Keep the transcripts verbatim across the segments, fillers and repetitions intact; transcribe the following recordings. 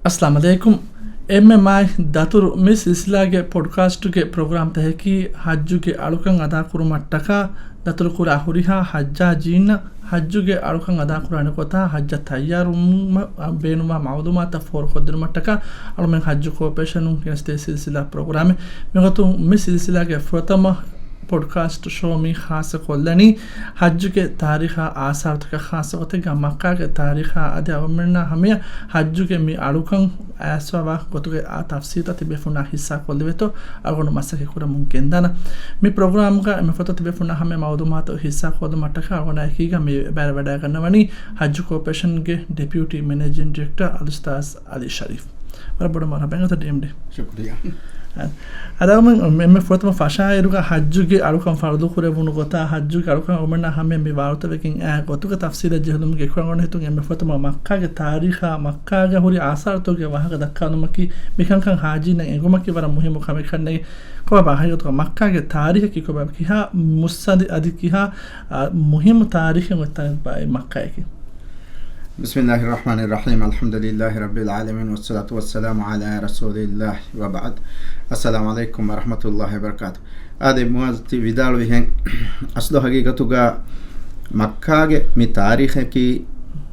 އައްސަލާމު ޢަލައިކުމް. އެންމެ މާތް ދަތުރު މި ސިލްސިލާގެ ޕޮޑްކާސްޓުގެ ޕްރޮގްރާމް ތަހަކީ ޙައްޖުގެ އަޅުކަން އަދާކުރުމަށްޓަކާ ދަތުރުކުރާ ހުރިހާ ޙައްޖާޖީންނަށް ޙައްޖުގެ އަޅުކަން އަދާކުރާނެ ގޮތާ ޙައްޖަށް ތައްޔާރުވުމަށް ބޭނުންވާ މަޢުލޫމާތަށް ފޯރުކޮށްދިނުމަށްޓަކާ އަޅުމެން ޙައްޖު ކޯޕަރޭޝަނުން ގެނެސްދޭ ސިލްސިލާ ޕްރޮގްރާމެއް. މިގޮތުން މި ސިލްސިލާގެ ފުރަތަމަ ޕޮޑްކާސްޓް ޝޯ މި ޚާއްޞަކޮށްލަނީ ޙައްޖުގެ ތާރީޚާ އާސާރުތަކަށް ޚާއްޞަ ގޮތެއްގަ މައްކާގެ ތާރީޚާ އަދި އަޅުގަނޑުމެންނާ ހަމަޔަށް ޙައްޖުގެ މި އަޅުކަން އައިސްފަވާ ގޮތުގެ އާ ތަފްސީލްތައް ތިބޭފުޅުންނާ ޙިއްޞާކޮށްލެވޭތޯ އަޅުގަނޑު މަސައްކަތް ކުރަމުން ގެންދާނަން. މި ޕްރޮގްރާމްގަ އެންމެ ފުރަތަމަ ތިބޭފުޅުންނާ ހަމަޔަށް މަޢުލޫމާތު ޙިއްޞާކޮށްލުމަށްޓަކާ އަޅުގަނޑާ އެކީގަ މި ބައިވެރިވެވަޑައިގަންނަވަނީ ޙައްޖު ކޯޕަރޭޝަންގެ ޑެޕިއުޓީ މެނޭޖިން ޑިރެކްޓަރ އަލްއުސްތާޛް އަލީ ޝަރީފް. ވަރަށް ބޮޑަށް މަރުޙަބާ ޑީއެމްޑީ. ޝުކުރިއްޔާ. އަ، އަދި އަޅުގަނޑުމެން އެންމެ ފުރަތަމަ ފަށާއިރުގަ ޙައްޖުގެ އަޅުކަން ފަރުޟު ކުރެވުނު ގޮތާ ޙައްޖުގެ އަޅުކަން އަޅުގަނޑުމެންނާ ހަމަޔަށް މި ވާރުތަވެގެން އައި ގޮތުގެ ތަފްސީލަށް ޖެހުނުމުގެ އެކު އަޅުގަނޑު ހިތުން އެންމެ ފުރަތަމަ މައްކާގެ ތާރީޚާ މައްކާގަ ހުރި އާސާރުތަކުގެ ވާހަކަ ދައްކާލުމަކީ މިކަންކަން ޙާޖީންނަށް އެނގުމަކީ ވަރަށް މުހިއްމު ކަމެއް ކަންނޭނގެ. ކޮބާ ހަގީގަތުގަ މައްކާގެ ތާރީޚަކީ ކޮބާ؟ ކިހާ މުއްސަނދި އަދި ކިހާ، އަ، މުހިއްމު ތާރީޚެއް އޮތް ތަނެއް ބާއި މައްކާއަކީ؟ بسم الله الرحمن الرحيم. الحمد لله رب العالمين، والصلاة والسلام على رسول الله، وبعد. السلام عليكم ورحمة الله وبركاته. އާދެ، މުޢާޛް ތި ވިދާޅުވިހެން، އަސްލު ހަގީގަތުގަ މައްކާގެ މި ތާރީޚަކީ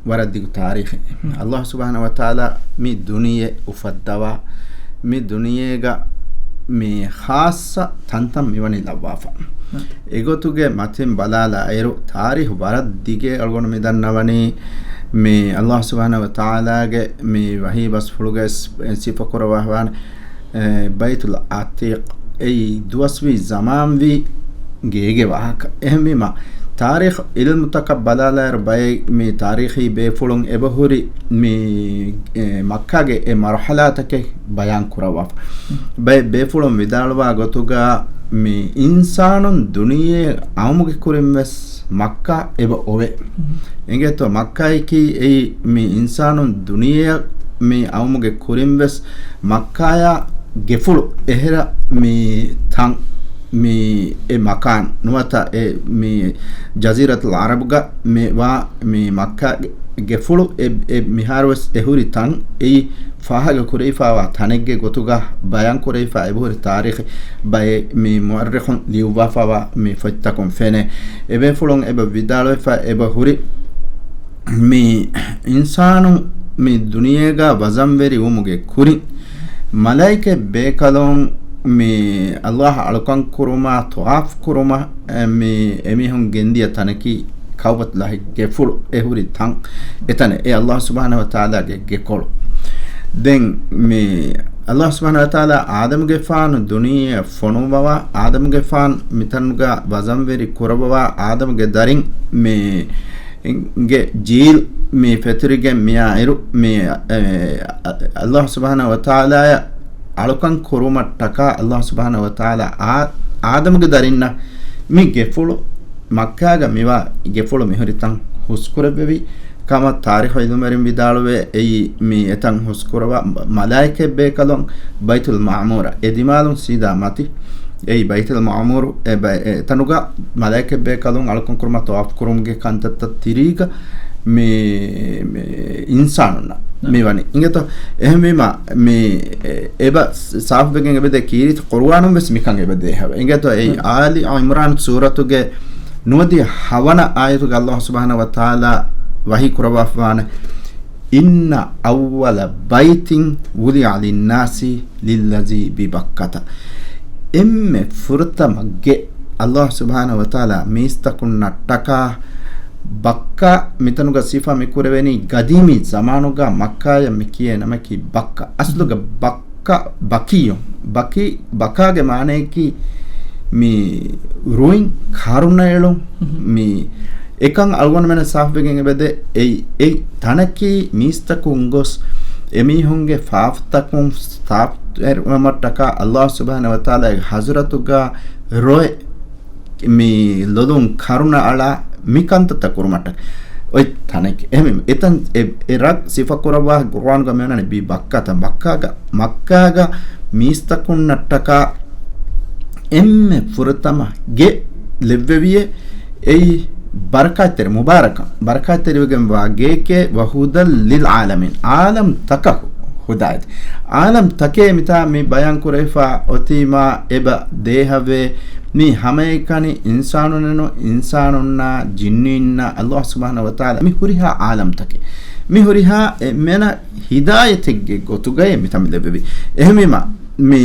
ވަރަށް ދިގު ތާރީޚެއް. އައްލާހު ސުބްޙާނަހު ވަތަޢާލާ މި ދުނިޔެ އުފައްދަވާ، މި ދުނިޔޭގަ މި ޚާއްޞަ ތަންތަން މިވަނީ ލައްވާފަ. އެގޮތުގެ މަތިން ބަލާލާއިރު، ތާރީޚު ވަރަށް ދިގޭ. އަޅުގަނޑު މި ދަންނަވަނީ، މި އައްލާހު ސުބްޙާނަހު ވަތަޢާލާގެ މި ވަޙީ ބަސްފުޅުގައި ސި-، ސިފަކުރައްވާފާނެ، އެ، ބައިތުލް ޢަތީޤް، އެއީ ދުވަސްވީ ޒަމާންވީ ގޭގެ ވާހަކަ. އެހެންވީމަ، ތާރީޚު ޢިލްމުތަކަށް ބަލާލާއިރު، ބައެއް މި ތާރީޚީ ބޭފުޅުން އެބަހުރި މި، އެ، މައްކާގެ އެ މަރުޙަލާތަކެއް ބަޔާން ކުރައްވާފަ. ބައެއް ބޭފުޅުން ވިދާޅުވާ ގޮތުގަ، މި އިންސާނުން ދުނިޔެ އައުމުގެ ކުރިން ވެސް މައްކާ އެބަ އޮވޭ. އިނގޭތޯ، މައްކާއަކީ އެއީ މި އިންސާނުން ދުނިޔެއަށް މި އައުމުގެ ކުރިން ވެސް މައްކާޔާ ގެފުޅު އެހެރަ މި ތަން، މި އެ މަކާން ނުވަތަ އެ މި ޖަޒީރަތުލް ޢަރަބުގަ މި ވާ މި މައްކާ ގެފުޅު އެ، އެ މިހާރު ވެސް އެ ހުރި ތަން އެއީ ފާހަގަ ކުރެވިފާވާ ތަނެއްގެ ގޮތުގަ ބަޔާން ކުރެވިފާ އެބަހުރި ތާރީޚެއް ބައެއް މި މުއައްރިޚުން ލިޔުއްވާފާވާ މި ފޮތްތަކުން ފެނޭ. އެބޭފުޅުން އެބަ ވިދާޅުވެފަ އެބަ ހުރި މި އިންސާނު މި ދުނިޔޭގަ ވަޒަންވެރި ވުމުގެ ކުރިން، މަލާއިކަތް ބޭކަލުން މި އައްލާހަށް އަޅުކަން ކުރުމާ، ޠަވާފް ކުރުމަށް، އެ، މި އެމީހުން ގެންދިޔަ ތަނަކީ ކައުބަތުﷲ ގެފުޅު އެ ހުރި ތަން އެތަނެއް، އެ އައްލާހު ސުބްޙާނަހު ވަތަޢާލާގެ ގެކޮޅު. ދެން މި އައްލާހު ސުބްޙާނަހު ވަތަޢާލާ އާދަމުގެފާނު ދުނިޔެއަށް ފޮނުއްވަވާ، އާދަމުގެފާނު މިތަނުގަ ވަޒަންވެރި ކުރައްވަވާ، އާދަމުގެ ދަރިން މި ގެ ޖީލް މި ފެތުރިގެން މިއާއިރު، މި، އެ، އަ، އައްލާހު ސުބްޙާނަހު ވަތަޢާލާއަށް އަޅުކަން ކުރުމަށްޓަކާ، އައްލާހު ސުބްޙާނަހު ވަތަޢާލާ އާ، އާދަމުގެ ދަރިންނަށް މި ގެފުޅު، މައްކާގަ މިވާ ގެފުޅު މިހުރި ތަން ހުސްކުރެއްވެވި ކަމަށް ތާރީޚު ޢިލްމުވެރިން ވިދާޅުވޭ. އެއީ މި އެތަން ހުސްކުރައްވާ މަ-، މަލާއިކަތް ބޭކަލުން ބައިތުލް މަޢުމޫރަށް އެ ދިމާލުން ސީދާ މަތި، އެއީ ބައިތުލް މަޢުމޫރު، އެ ބަ-، އެ ތަނުގަ މަލާއިކަތް ބޭކަލުން އަޅުކަން ކުރުމަށް ޠަވާފް ކުރުމުގެ ކަންތައްތައް ތިރީގަ މި، މި އިންސާނުންނަށް ނަ. މި ވަނީ. އިނގޭތޯ؟ އެހެންވީމަ، މި އެ-، އެބަ ސާފުވެގެން އެބަދޭ ކީރިތި ޤުރުއާނުން ވެސް މިކަން އެބަދޭ ހަވަ. އިނގޭތޯ؟ އެއީ ނަ. އާލި ޢިމްރާން ސޫރަތުގެ ނުވަދިހަ ހަވަނަ އާޔަތުގެ އައްލާހު ސުބްޙާނަހު ވަތަޢާލާ ވަޙީ ކުރައްވާފާނެ، إن أول بيت وضع للناس للذي ببكة. އެންމެ ފުރަތަމަ ގެ، އައްލާހު ސުބްޙާނަހު ވަތަޢާލާ މީސްތަކުންނަށްޓަކާ ބައްކާ، މިތަނުގަ ސިފަ މިކުރެވެނީ ގަދީމީ ޒަމާނުގަ މައްކާޔަށް މި ކިޔޭ ނަމަކީ ބައްކާ. އަސްލުގަ ބައްކާ، ބަކީ، ބަކީ، ބަކާގެ މާނަޔަކީ މި ރުއިން ކަރުނައެޅުން، މި އެކަން އަޅުގަނޑުމެންނަށް ސާފުވެގެން އެބަދޭ. އެއީ، އެއީ ތަނަކީ މީސްތަކުން ގޮސް އެމީހުންގެ ފާފަތަކުން ސާފުވުމަށްޓަކާ އައްލާހު ސުބްޙާނަހު ވަތަޢާލާގެ ޙަޟްރަތުގަ ރޮއެ މި ލޮލުން ކަރުނަ އަޅާ މި ކަންތައްތައް ކުރުމަށްޓަކާ އޮތް ތަނެކެ. އެހެން އެތަން އެ، އެ ރަށް ސިފަ ކުރައްވާ ޤުރުއާނުގަ މިވަނީ ބި ބައްކާތަން. ބައްކާގަ، މައްކާގަ މީސްތަކުންނަށްޓަކާ އެންމެ ފުރަތަމަ ގެ ލެއްވެވިއޭ. އެއީ ބަރަކާތްތެރި، މުބާރަކަށް ބަރަކާތްތެރިވެގެންވާ ގެއެކޭ، وهدى للعالمين، ޢާލަމްތަކަކު ހިދާޔަތް. ޢާލަމް ތަކޭ މިތާ މި ބަޔާން ކުރެވިފާ އޮތީމާ އެބަ ދޭހަވޭ. މި ހަމައެކަނި އިންސާނުންނެއްނު، އިންސާނުންނާ ޖިންނީންނާ އައްލާހު ސުބްޙާނަހު ވަތަޢާލާ މި ހުރިހާ ޢާލަމްތަކެއް، މި ހުރިހާ އެންމެނަށް ހިދާޔަތެއްގެ ގޮތުގައޭ މިތާ މި ލެއްވެވީ. އެހެންވީމާ، މި،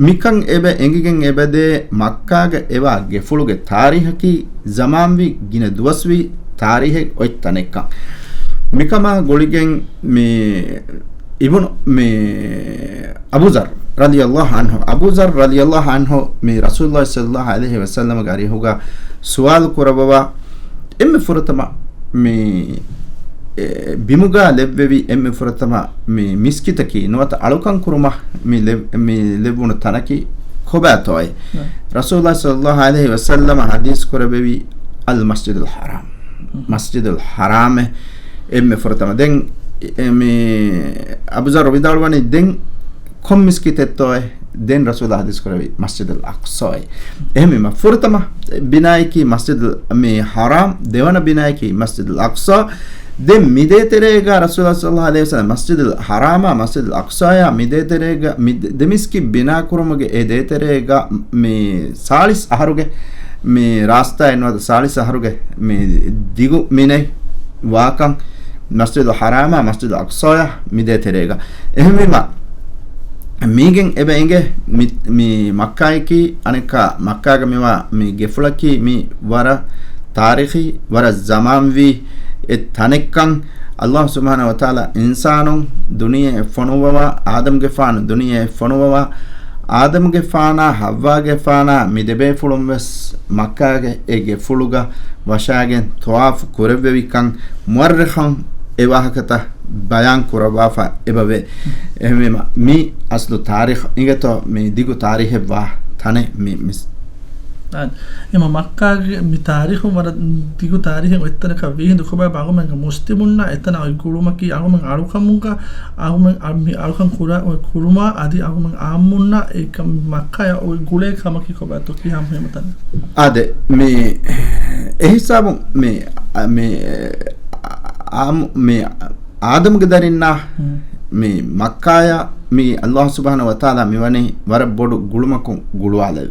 މިކަން އެބަ އެނގިގެން އެބަދޭ މައްކާގަ އެވާ ގެފުޅުގެ ތާރީހަކީ ޒަމާންވީ ގިނަ ދުވަސްވީ ތާރީހެއް އޮތް ތަނެއްކަން. މިކަމާ ގުޅިގެން މި އިބުނު މި އަބޫޒަރް ރަޟިޔައްލާހު ޢަންހު، އަބޫޒަރް ރަޟިޔައްލާހު ޢަންހު މި ރަސޫލުﷲ ޞައްލައްލާހު ޢަލައިހި ވަސައްލަމަގެ އަރިހުގަ ސުވާލު ކުރައްވަވާ، އެންމެ ފުރަތަމަ މި، އެ، ބިމުގަ ލެއްވެވި އެންމެ ފުރަތަމަ މި މިސްކިތަކީ ނުވަތަ އަޅުކަން ކުރުމަށް މި ލެ-، މި ލެއްވުނު ތަނަކީ ކޮބާތޯއޭ؟ ރަސޫލުﷲ ޞައްލައްލާހު ޢަލައިހި ވަސައްލަމަ ޙަދީޘް ކުރެއްވެވި އަލް މަސްޖިދުލް ޙަރާމް. މަސްޖިދުލް ޙަރާމެއް އެންމެ ފުރަތަމަ. ދެން އެ، މި އަބޫޒަރު ވިދާޅުވަނީ ދެން ކޮން މިސްކިތެއްތޯއޭ؟ ދެން ރަސޫލާ ޙަދީޘް ކުރެއްވި މަސްޖިދުލް އަޤްޞާއޭ. އެހެންވީމަ ފުރަތަމަ ބިނާއަކީ މަސްޖިދުލް މި ޙަރާމް، ދެވަނަ ބިނާއަކީ މަސްޖިދުލް އަޤްޞާ. ދެން މި ދޭތެރޭގަ ރަސޫލާ ޞައްލައްލާހު ޢަލައިހި ވަސައްލަމަ މަސްޖިދުލް ޙަރާމާ މަސްޖިދުލް އަޤްޞާޔާ މި ދޭތެރޭގަ މި ދެ-، ދެ މިސްކިތް ބިނާ ކުރުމުގެ އެ ދޭތެރޭގަ މި ސާޅީސް އަހަރުގެ މި ރާސްތާއެއް ނުވަތަ ސާޅީސް އަހަރުގެ މި ދިގު މިނެއް ވާކަން މަސްޖިދުލް ޙަރާމާ މަސްޖިދުލް އަޤްޞާޔާ މި ދޭތެރޭގަ. އެހެންވީމަ، މީގެން އެބަ އެނގޭ މި، މި މައްކާއަކީ، އަނެއްކާ މައްކާގަ މިވާ މި ގެފުޅަކީ މި ވަރަށް ތާރީޚީ، ވަރަށް ޒަމާންވީ އެ ތަނެއްކަން. އައްލާހު ސުބްޙާނަހު ވަތަޢާލާ އިންސާނުން ދުނިޔެއަށް ފޮނުއްވަވާ، އާދަމްގެފާނު ދުނިޔެއަށް ފޮނުއްވަވާ، އާދަމްގެފާނާ ޙައްވާގެފާނާ މި ދެބޭފުޅުން ވެސް މައްކާގެ އެ ގެފުޅުގަ ވަށާގެން ޠަވާފު ކުރެއްވެވިކަން މުއައްރިޚުން އެ ވާހަކަތައް ބަޔާން ކުރައްވާފަ އެބަވޭ. އެހެންވީމަ، މި އަސްލު ތާރީޚު އިނގޭތޯ މި ދިގު ތާރީޚެއްވާ ތަނެއް މި މިސް-، އާނ. އެމަ މައްކާގެ މި ތާރީޚު ވަރަށް ދިގު ތާރީޚެއް އޮތްތަނަކަށް ވީހިނދު ކޮބާ އަޅުގަމެންގެ މުސްލިމުންނަށް އެތަނަށް އޮތް ގުޅުމަކީ އަޅުގަމެން އަޅުކަމުގަ އަޅުގަމެން އަ-، މި އަޅުކަން ކުރާ-، ކުރުމާ އަދި އަޅުގަމެން އާއްމުންނަށް އެ ކަ-، މައްކާޔަށް އޮތް ގުޅޭ ކަމަކީ ކޮބާތޯ ކިހާ ހަމަ ހަމަތަނެއް؟ އާދެ، މި އެހިސާބުން މި، މި، އާ-، މި އާދަމްގެ ދަރިންނާ ހުން. މި މައްކާޔަށް މި އައްލާހު ސުބްޙާނަހު ވަތަޢާލާ މިވަނީ ވަރަށް ބޮޑު ގުޅުމަކުން ގުޅުވާލެ-،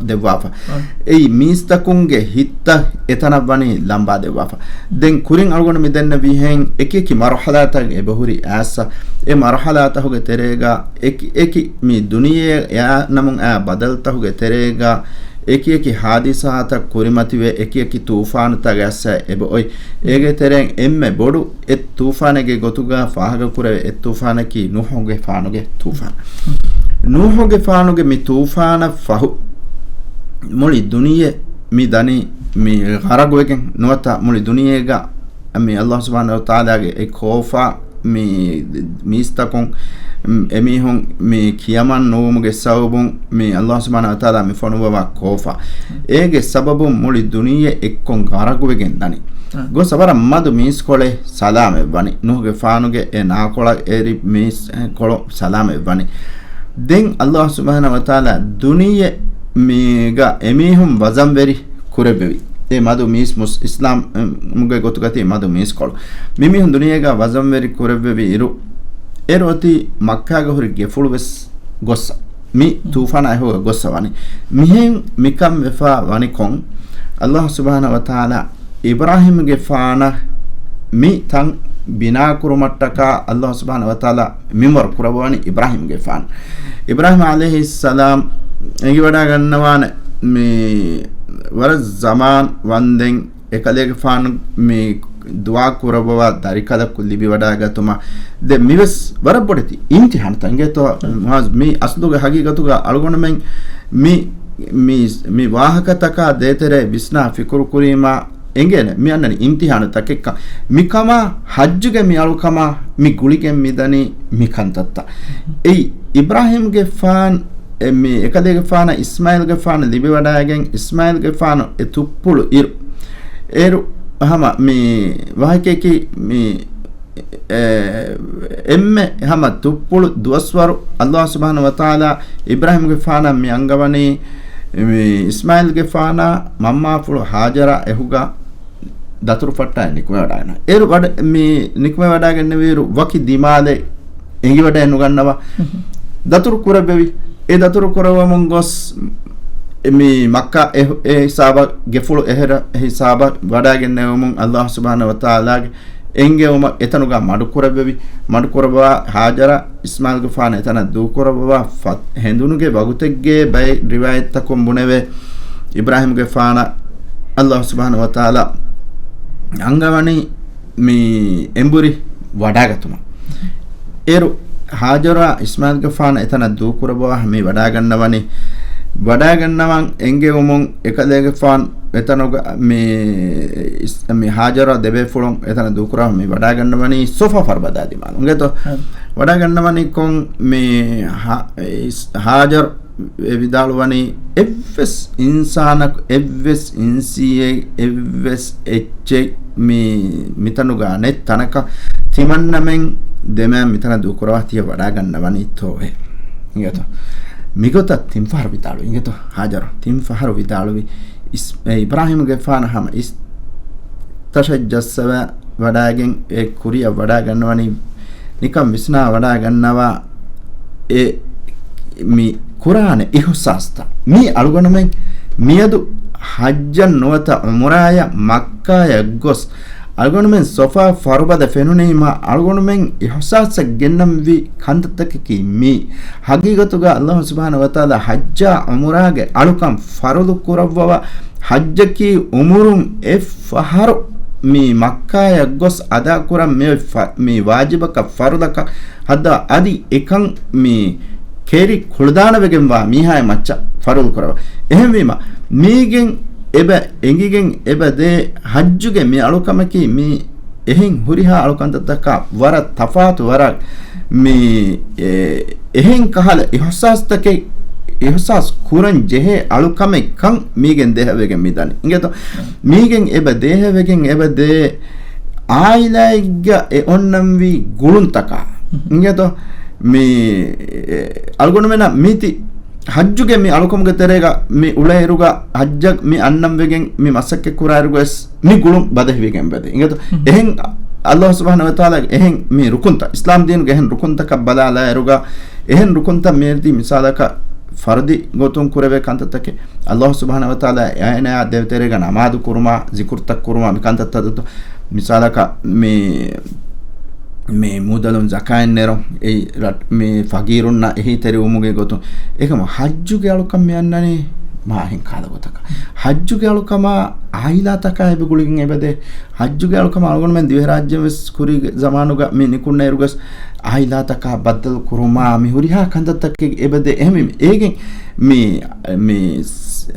ދެއްވާފަ. އާ. އެއީ މީސްތަކުންގެ ހިތްތައް އެތަނަށް ވަނީ ލަނބާދެއްވާފަ. ދެން ކުރިން އަޅުގަނޑު މި ދެންނެވިހެން އެކި އެކި މަރުޙަލާތައް އެބަހުރި އައިސް، އެ މަރުޙަލާތަކުގެ ތެރޭގަ އެކި އެކި މި ދުނިޔެ އެއާ ނަމުން އައި ބަދަލުތަކުގެ ތެރޭގަ އެކި އެކި ޙާދިސާތައް ކުރިމަތިވެ އެކި އެކި ތޫފާނުތައް އައިސް އެބައޮތް. އޭގެ ތެރެއިން އެންމެ ބޮޑު އެއް ތޫފާނެއްގެ ގޮތުގަ ފާހަގަކުރެވޭ އެއް ތޫފާނަކީ ނޫޙުގެފާނުގެ ތޫފާން. ނޫޙުގެފާނުގެ މި ތޫފާނަށް ފަހު، މުޅި ދުނިޔެ މި ދަނީ މި ޣަރަގުވެގެން ނުވަތަ މުޅި ދުނިޔޭގަ މި އައްލާހު ސުބްޙާނަހު ވަތަޢާލާގެ އެ ކޯފާ މި މީސްތަކުން، މި އެމީހުން މި ކިޔަމަން ނުވުމުގެ ސަބަބުން މި އައްލާހު ސުބްޙާނަހު ވަތަޢާލާ މި ފޮނުއްވަވާ ކޯފާ. އޭގެ ސަބަބުން މުޅި ދުނިޔެ އެއްކޮށް ޣަރަގުވެގެން ދަނީ. އާ. ގޮސް ވަރަށް މަދު މީސްކޮޅެއް ސަލާމަތްވަނީ. ނޫޙުގެފާނުގެ އެ ނާކޮޅަށް އެރި މީސް، އެ، ކޮޅު ސަލާމަތްވަނީ. ދެން އައްލާހު ސުބްޙާނަހު ވަތަޢާލާ ދުނިޔެ މީގަ އެމީހުން ވަޒަންވެރި ކުރެއްވެވި. އެ މަދު މީސް މުސް-، އިސްލާމްގެ ގޮތުގަތީ މަދު މީސްކޮޅު. މި މީހުން ދުނިޔޭގަ ވަޒަންވެރި ކުރެއްވެވި އިރު، އޭރު އޮތީ މައްކާގަ ހުރި ގެފުޅު ވެސް ގޮއްސަ. މި ތޫފާނާ އެހުގަ ގޮއްސަ ވަނީ. މިހެން މިކަން ވެފަ ވަނިކޮށް، އައްލާހު ސުބްޙާނަހު ވަތަޢާލާ އިބްރާހީމްގެފާނަށް މި ތަން ބިނާކުރުމަށްޓަކާ އައްލާހު ސުބްޙާނަހު ވަތަޢާލާ މިންވަރު ކުރައްވަވަނީ އިބްރާހީމްގެފާނު. އިބްރާހީމް ޢަލައިހިއްސަލާމް އެނގިވަޑައިގަންނަވާނެ މި ވަރަށް ޒަމާން ވަންދެން އެކަލޭގެފާނު މި ދުޢާ ކުރައްވަވާ ދަރިކަލަކު ލިބިވަޑައިގަތުމަށް. ދެން މިވެސް ވަރަށް ބޮޑެތި އިމްތިޙާނުތައް އިނގޭތޯ މުޢާޛް، މި އަސްލުގެ ހަގީގަތުގަ އަޅުގަނޑުމެން މި، މި، މި ވާހަކަތަކާ ދޭތެރޭ ވިސްނާ ފިކުރު ކުރީމާ އެނގޭނެ މި އަންނަނީ އިމްތިޙާނު ތަކެއްކަން. މިކަމާ ޙައްޖުގެ މި އަޅުކަމާ މި ގުޅިގެން މިދަނީ މި ކަންތައްތައް. އެއީ އިބްރާހީމްގެފާން އެ މި އެކަލޭގެފާނަށް އިސްމާޢީލްގެފާނު ލިބިވަޑައިގެން އިސްމާޢީލްގެފާނު އެ ތުއްޕުޅު އިރު، އޭރު ހަމަ މި ވާހަކަޔަކީ މި އެ، އެންމެ ހަމަ ތުއްޕުޅު ދުވަސްވަރު އައްލާހު ސުބްޙާނަހު ވަތަޢާލާ އިބްރާހީމްގެފާނަށް މި އަންގަވަނީ މި އިސްމާޢީލްގެފާނާ މަންމާފުޅު ހާޖަރާ އެހުގަ ދަތުރުފައްޓާ ނިކުމެވަޑައިގަންނަ. އޭރު ވަޑަ-، މި ނިކުމެވަޑައިގެންނެވިއިރު ވަކި ދިމާލެއް އެނގިވަޑައެއް ނުގަންނަވާ. ދަތުރު ކުރެއްވެވި. އެ ދަތުރު ކުރައްވަމުން ގޮސް، މި މައްކާ އެ، އެ ހިސާބަށް، ގެފުޅު އެހެރަ ހިސާބަށް ވަޑައިގެންނެވުމުން ﷲ ސުބްޙާނަހޫ ވަތަޢާލާގެ އެންގެވުމަށް އެތަނުގަ މަޑުކުރެއްވެވި. މަޑުކުރައްވާ ހާޖަރާ އިސްމާޢީލްގެފާނަށް އެތަނަށް ދޫކުރައްވާ ފަ-، ހެނދުނުގެ ވަގުތެއްގެ ބައެއް ރިވާޔަތްތަކުން ބުނެވޭ، އިބްރާހީމްގެފާނަށް ﷲ ސުބްޙާނަހޫ ވަތަޢާލާ އަންގަވަނީ މި އެނބުރި ވަޑާގަތުމަށް. އޭރު ހާޖަރާ އިސްމާޢީލްގެފާނަށް އެތަނަށް ދޫކުރައްވާ މި ވަޑާގަންނަވަނީ. ވަޑާގަންނަވަން އެންގެވުމުން އެކަލޭގެފާނު އެތަނުގަ މި އިސް-، މި ހާޖަރާ ދެބޭފުޅުން އެތަނަށް ދޫކުރައްވާ މި ވަޑާގަންނަވަނީ ޞަފާ ފަރުބަދާ ދިމާލުން. އިނގޭތޯ؟ ހަ. ވަޑާގަންނަވަނިކޮށް މި ހާ-، އިސް-، ހާޖަރު އެ ވިދާޅުވަނީ، އެއްވެސް އިންސާނަކު، އެއްވެސް އިންސީއެއް، އެއްވެސް އެއްޗެއް މި، މިތަނުގަ ނެތް ތަނަކަށް ތިމަންނަމެން ދެމައިން މިތަނަށް ދޫކުރައްވާ ތިޔަ ވަޑާގަންނަވަނީތޯއޭ. އިނގޭތޯ؟ މިގޮތަށް ތިން ފަހަރު ވިދާޅުވި. އިނގޭތޯ؟ ހާޖަރު ތިން ފަހަރު ވިދާޅުވި. އިސް-، އެ އިބްރާހީމްގެފާނަށް ހަމަ އިސް-، ތަށަށް ޖައްސަވަ ވަޑާގެން އެ ކުރިއަށް ވަޑާގަންނަވަނީ، ނިކަން ވިސްނާ ވަޑާގަންނަވާ އެ މި ކުރާނެ އިހުސާސްތައް. މީ އަޅުގަނޑުމެން މިއަދު ޙައްޖަށް ނުވަތަ ޢުމްރާޔަށް މައްކާޔަށް ގޮސް، އަޅުގަނޑުމެން ޞަފާ ފަރުބަދަ ފެނުނީމާ، އަޅުގަނޑުމެން އިހުސާސަށް ގެންނަންވީ ކަންތައްތަކަކީ މީ. ޙަޤީޤަތުގަ ﷲ ސުބްޙާނަހޫ ވަތަޢާލާ ޙައްޖާ ޢުމްރާގެ އަޅުކަން ފަރުޟު ކުރައްވަވާ، ޙައްޖަކީ ޢުމުރުން އެއް ފަހަރު މި މައްކާޔަށް ގޮސް އަދާކުރަން މި ފަ-، މި ވާޖިބަކަށް ފަރުޟަކަށް ހައްދަވާ އަދި އެކަން މި ކެރި ކުޅަދާނަވެގެންވާ މީހާއެއް މައްޗަށް ފަރުޟު ކުރައްވާ. އެހެންވީމަ، މީގެން އެބަ އެނގިގެން އެބަ ދޭ ޙައްޖުގެ މި އަޅުކަމަކީ މި އެހެން ހުރިހާ އަޅުކަންތައްތަކާ ވަރަށް ތަފާތު ވަރަށް މި އެ-، އެހެން ކަހަލަ އިހުސާސްތަކެއް، އިހުސާސް ކުރަން ޖެހޭ އަޅުކަމެއް ކަން މީގެން ދޭހަވެގެން މި ދަނީ. އިނގޭތޯ؟ މީގެން އެބަ ދޭހަވެގެން އެބަ ދޭ އާއިލާއެއްގަ އެ އޮންނަންވީ ގުޅުންތަކާ. އިނގޭތޯ؟ މި އެ، އަޅުގަނޑުމެންނަށް މީތި ޙައްޖުގެ މި އަޅުކަމުގެ ތެރޭގަ މި އުޅޭއިރުގަ ޙައްޖަށް މި އަންނަންވެގެން މި މަސައްކަތް ކުރާއިރުގަ ވެސް މި ގުޅުން ބަދަހިވެގެން އެބަދޭ. އިނގޭތޯ؟ އެހެން ﷲ ސުބްޙާނަހޫ ވަތަޢާލާގެ އެހެން މި ރުކުންތައް، އިސްލާމް ދީނުގެ އެހެން ރުކުންތަކަށް ބަލާލާއިރުގަ، އެހެން ރުކުންތައް މިއަދި މިސާލަކަށް ފަރުޟީ ގޮތުން ކުރެވޭ ކަންތައްތަކެއް، ﷲ ސުބްޙާނަހޫ ވަތަޢާލާ އޭނާ ދޭތެރޭގަ ނަމާދު ކުރުމާ، ޒިކުރުތައް ކުރުމާ، މި ކަންތައްތައް ދެއްތޯ؟ މިސާލަކަށް މި، މި މޫދަލުން ޒަކާތް ނެރުން، އެ ރަ-، މި ފަގީރުންނަށް އެހީތެރިވުމުގެ ގޮތުން. އެކަމަ ޙައްޖުގެ އަޅުކަން މި އަންނަނީ މާ އެހެން ކަހަލަ ގޮތަކަށް. ޙައްޖުގެ އަޅުކަމާ އާއިލާތަކާ އެބަ ގުޅިގެން އެބަދޭ. ޙައްޖުގެ އަޅުކަމާ އަޅުގަނޑުމެން ދިވެހިރާއްޖެ ވެސް ކުރީގެ ޒަމާނުގަ މި ނިކުންނައިރުގަސް އާއިލާތަކާ ބައްދަލު ކުރުމާ މި ހުރިހާ ކަންތައްތަކެއް އެބަދޭ. އެހެންވީމަ އޭގެން މި، މި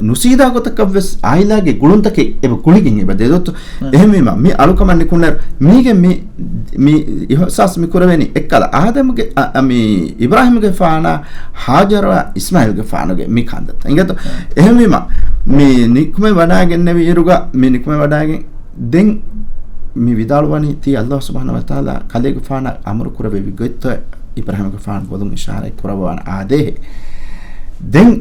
ނުސީދާ ގޮތަކަށް ވެސް އާއިލާގެ ގުޅުންތަކެއް އެބަ ގުޅިގެން އެބަދޭ ދޯ. އެހެންވީމަ މި އަޅުކަމަށް ނިކުންނައިރު މީގެ މި، މި އިހުސާސް މި ކުރެވެނީ އެއްކަލަ އާދަމްގެ، އަ، އަ، މި އިބްރާހީމްގެފާނާ ހާޖަރާ އިސްމާޢީލްގެފާނުގެ މި ކަންތައްތައް. އިނގޭތޯ؟ އެހެންވީމަ މި ނިކުމެ ވަޑާގެންނެވި އިރުގަ މި ނިކުމެ ވަޑާގެން ދެން މި ވިދާޅުވަނީ ތީ ﷲ ސުބްޙާނަހޫ ވަތަޢާލާ ކަލޭގެފާނަށް އަމުރު ކުރެއްވި ގޮތްތޯ އިބްރާހީމްގެފާނު ބޮލުން އިޝާރާތް ކުރައްވާނެ އާދޭހެ. ދެން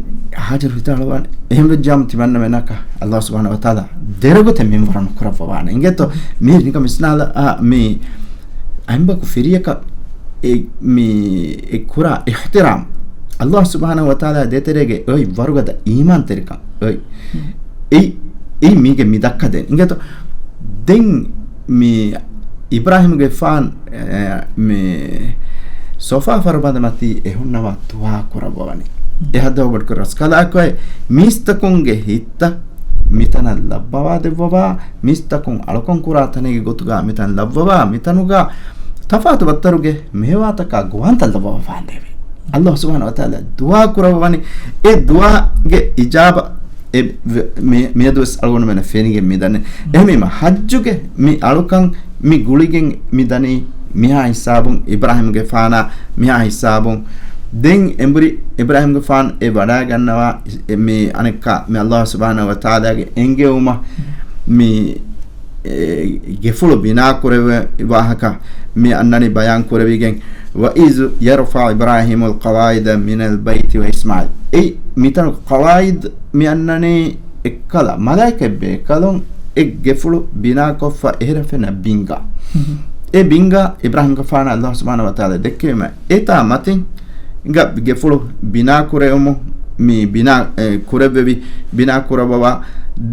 ހާޖަރު ވިދާޅުވާނެ، އެހެން ވެއްޖާމަ ތިމަންނަމެންނަކަށް ﷲ ސުބްޙާނަހޫ ވަތަޢާލާ ދެރަގޮތެއް މިންވަރު ނުކުރައްވަވާނެ. އިނގޭތޯ؟ މީ ނިކަން ވިސްނާލާ، އާ، މީ އަނބަކު ފިރިޔަކަށް އެ، މި، އެ ކުރާ އިޙްތިރާމް، ﷲ ސުބްޙާނަހޫ ވަތަޢާލާ ދޭތެރޭގަ އޮތް ވަރުގަދަ އީމާންތެރިކަން އޮތް. އެއީ، އެއީ މީގެ މި ދައްކަދޭން. އިނގޭތޯ؟ ދެން މި އިބްރާހީމްގެފާން، އެ، މި ޞަފާ ފަރުބަދަ މަތީ އެ ހުންނަވާ ދުޢާ ކުރައްވަވަނީ. އެ ހައްދަވަ ބޮޑުކުރި ރަސްކަލާކޮއެ މީސްތަކުންގެ ހިތްތައް މިތަނަށް ލައްވަވާ ދެއްވަވާ، މީސްތަކުން އަޅުކަން ކުރާ ތަނެއްގެ ގޮތުގަ މިތަން ލައްވަވާ، މިތަނުގަ ތަފާތު ބައްތަރުގެ މޭވާތަކާ ގޮވާންތައް ލައްވަވާފާނދޭވެ. ﷲ ސުބްޙާނަހޫ ވަތަޢާލާ ދުޢާ ކުރައްވަވަނީ. އެ ދުޢާގެ އިޖާބަ އެ ވެ-، މި-، މިއަދުވެސް އަޅުގަނޑުމެންނަށް ފެނިގެން މިދަނީ. އެހެންވީމަ ޙައްޖުގެ މި އަޅުކަން މި ގުޅިގެން މިދަނީ މިހާ ހިސާބުން އިބްރާހީމްގެފާނާ މިހާ ހިސާބުން. ދެން އެނބުރި އިބްރާހީމްގެފާން އެ ވަޑާގަންނަވާ އެ މި އަނެއްކާ މި ﷲ ސުބްޙާނަހޫ ވަތަޢާލާގެ އެންގެވުމަށް މި އެ، ގެފުޅު ބިނާ ކުރެވޭ ވާހަކަ މި އަންނަނީ ބަޔާން ކުރެވިގެން، وَإِذْ يَرْفَعُ إِبْرَاهِيمُ الْقَوَاعِدَ مِنَ الْبَيْتِ وَإِسْمَاعِيلُ. އެއީ މިތަނު ޤަވާއިދު މި އަންނަނީ އެއްކަލަ މަލާއިކަތް ބޭކަލުން އެ ގެފުޅު ބިނާކޮށްފަ އެހެރަ ފެންނަ ބިންގާ. އެ ބިންގާ އިބްރާހިމްގެފާނަށް ﷲ ސުބްޙާނަހޫ ވަތަޢާލާ ދެއްކެވީމަ، އެތާ މަތިން ގަ ގެފުޅު ބިނާ ކުރެވުމު، މި ބިނާ، އެ، ކުރެއްވެވި، ބިނާ ކުރައްވަވާ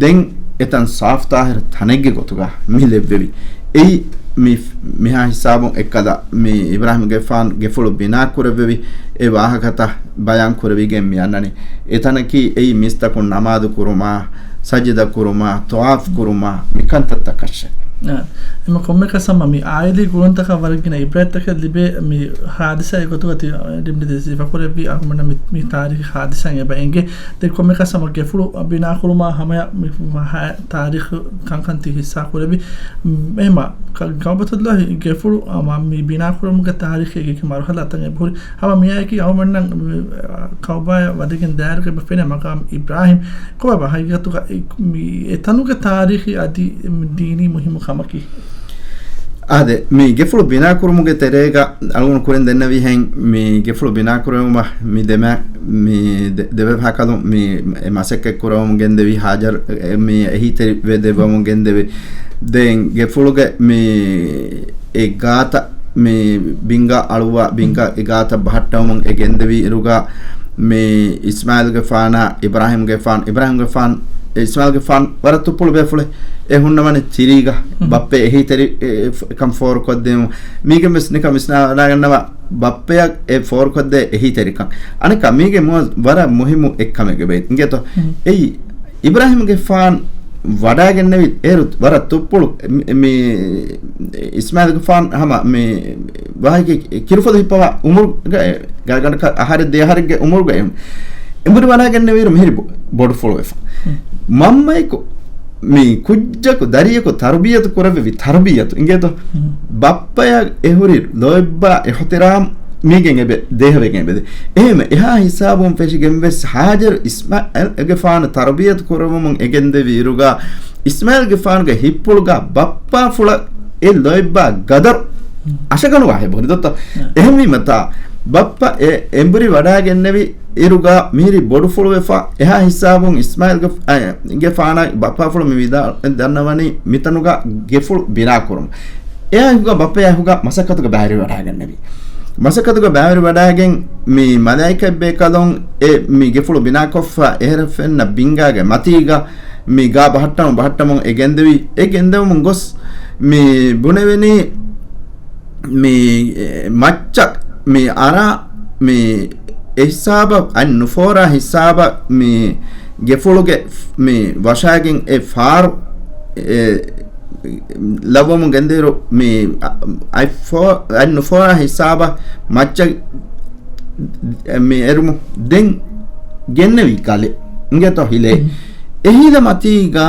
ދެން އެތަން ސާފުތާހިރު ތަނެއްގެ ގޮތުގަ މި ލެއްވެވި. އެއީ މި، މިހާ ހިސާބުން އެއްކަލަ މި އިބްރާހިމްގެފާން ގެފުޅު ބިނާ ކުރެއްވެވި އެ ވާހަކަތައް ބަޔާން ކުރެވިގެން މި އަންނަނީ. އެތަނަކީ އެއީ މީސްތަކުން ނަމާދު ކުރުމާ، ސަޖިދަ ކުރުމާ، ޠަވާފް ކުރުމާ، މިކަންތައްތަކަށެ. އާ، އެމަ ކޮންމެކަސް ހަމަ މި އާއިލީ ގުޅުންތަކަށް ވަރަށް ގިނަ އިބްރަތްތަކެއް ލިބޭ މި ހާދިސާއެއް ގޮތުގަ ތި ޑިމްޑި ދެ ސިފަކުރެއްވި އަޅުގަނޑަށް މި، މި ތާރީޚީ ހާދިސާއެއް އެބަ އެނގޭ. ދެން ކޮންމެކަސް ހަމަ ގެފުޅު ބިނާކުރުމާ ހަމަޔަށް މި ހަ-، ތާރީޚު ކަންކަން ތި ހިއްސާ ކުރެއްވި. އެމަ ކަ-، ކައުބަތުﷲ ގެފުޅު އަ، މަ-، މި ބިނާކުރުމުގެ ތާރީޚީ އެކި މަރުހަލާތައް އެބަހުރި. ހަމަ މިއާއެކީ އަޅުގަނޑުމެންނަށް، އަ، ކައުބާއަށް ވަދެގެން ދާއިރުގަ އެބަ ފެނޭ މަޤާމް އިބްރާހީމް. ކޮބާ ހަގީގަތުގަ އެ-، މި އެތަނުގެ ތާރީޚީ އަދި ދީނީ މުހިއްމު ކަމަކީ؟ އާދެ، މި ގެފުޅު ބިނާކުރުމުގެ ތެރޭގަ އަޅުގަނޑު ކުރިން ދެންނެވިހެން، މި ގެފުޅު ބިނާކުރެވުމަށް މި ދެމަ-، މި ދެ-، ދެބަފާކަލުން މި މަސައްކަތް ކުރަވަމުން ގެންދެވި ހާޖަރު، އެ، މި އެހީތެރިވެ ދެއްވަމުން ގެންދެވި. ދެން ގެފުޅުގެ މި އެ ގާތަށް މި ބިންގާ އަޅުއްވާ، ބިންގާ އެ ގާތަށް ބަހައްޓަވަމުން އެ ގެންދެވި އިރުގަ، މި އިސްމާއީލްގެފާނާ، އިބްރާހީމްގެފާން، އިބްރާހީމްގެފާން، އިސްމާއީލްގެފާން ވަރަށް ތުއްޕުޅު ބޭފުޅެއް. އެ ހުންނަވަނީ ތިރީގަ، މް. ބައްޕަ އެހީތެރި، އެ، އެ، ކަން ފޯރުކޮށްދޭމު. މީގެން ވެސް ނިކަން ވިސްނާލާގަންނަވާ، ބައްޕަޔަށް އެ ފޯރުކޮށްދޭ އެހީތެރިކަން. އަނެއްކާ މީގެ މުވަ-، ވަރަށް މުހިއްމު އެއްކަމެއް ވޭ. އިނގޭތޯ؟ މް. އެއީ، އިބްރާހީމްގެފާން ވަޑާގެންނެވި އޭރު ވަރަށް ތުއްޕުޅު މި، މި އިސްމާއީލްގެފާން ހަމަ މި ވާހަކަ ކިރުފޮދު ހިއްޕަވާ އުމުރުގަ ގާތްގަނޑަކަށް އަހަރެއް ދެ އަހަރެއްގެ އުމުރުގަ އެ އެނބުރި ވަޑާގެންނެވިއިރު މިހިރި ބޮ-، ބޮޑުފުޅުވެފަ. މް. މަންމައަކު މި ކުއްޖަކު ދަރިޔަކު ތަރުބިޔަތު ކުރެއްވެވި ތަރުބިޔަތު އިނގޭތޯ؟ މް. ބައްޕަޔަށް އެ ހުރި ލޯތްބާ އިޙްތިރާމް މީގެން އެބަ ދޭހަވެގެން އެބަދޭ. އެހެންވެ، އެހާ ހިސާބުން ފެށިގެން ވެސް ހާޖަރު އިސްމާއީލްގެފާނު ތަރުބިޔަތު ކުރަވަމުން އެގެންދެވި އިރުގަ، އިސްމާއީލްގެފާނުގެ ހިތްޕުޅުގަ ބައްޕާފުޅަށް އެ ލޯތްބާ ގަދަރު މް. އަށަގަނޑުވާހެއް ބުނި ދޮއްތަ؟ ނަ. އެހެންވީމަތާ، ބައްޕަ އެ އެނބުރި ވަޑާގެންނެވި އިރުގަ މިހިރި ބޮޑުފުޅުވެފަ، އެހާ ހިސާބުން އިސްމާއީލްގެ، އަ، ގެފާނާ ބައްޕާފުޅު މި ވިދާ ދަންނަވަނީ މިތަނުގަ ގެފުޅު ބިނާކުރުން. އެއާއެކުގަ ބައްޕަޔާ އެކުގަ މަސައްކަތުގަ ބައިވެރިވަޑާގެންނެވި. މަސައްކަތުގަ ބައިވެރިވަޑާގެން މި މަލާއިކަތް ބޭކަލުން އެ މި ގެފުޅު ބިނާކޮށްފަ އެހެރަ ފެންނަ ބިންގާގެ މަތީގަ މި ގާ ބަހައްޓަމުން ބަހައްޓަމުން އެ ގެންދެވި. އެ ގެންދެވުމުން ގޮސް މި ބުނެވެނީ މި މައްޗަށް މި އަރާ މި އެ ހިސާބަށް އަތް ނުފޯރާ ހިސާބަށް މި ގެފުޅުގެ މި ވަށާގެން އެ ފާރު އެ ލައްވަމުން ގެންދިއިރު މި އަތް ފޯ-، އަތް ނުފޯރާ ހިސާބަށް މައްޗަށް މި އެރުމު ދެން ގެންނެވި ކަލެ އިނގޭތޯ ހިލޭ. އެ ހިލަ މަތީގަ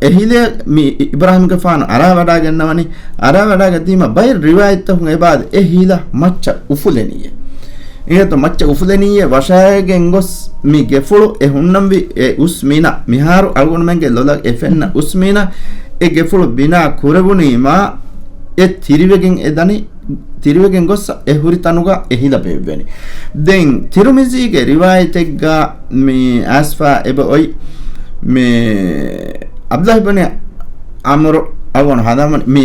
އެ ހިލޭ މި އިބްރާހީމްގެފާނު އަރާވަޑާގެންނަވަނީ، އަރާވަޑާގަތީމަ ބައެއް ރިވާޔަތްތަކުން އެބައާދެ އެ ހިލަ މައްޗަށް އުފުލެނީއޭ. އިނގޭތޯ މައްޗަށް އުފުލެނީއޭ ވަށާގެން ގޮސް މި ގެފުޅު އެ ހުންނަންވީ އެ އުސް މީނަ، މިހާރު އަޅުގަނޑުމެންގެ ލޮލަށް އެ ފެންނަ އުސް މީނަ އެ ގެފުޅު ބިނާ ކުރެވުނީމާ އެ ތިރިވެގެން އެ ދަނީ ތިރިވެގެން ގޮސް އެ ހުރި ތަނުގަ އެ ހިލަ ބޭއްވެނީ. ދެން ތިރުމިޒީގެ ރިވާޔަތެއްގަ މި އައިސްފާ އެބަ އޮތް މި ޢަބްދުﷲ ބިން ޢަމްރު އަވަން ހަދާމަން މި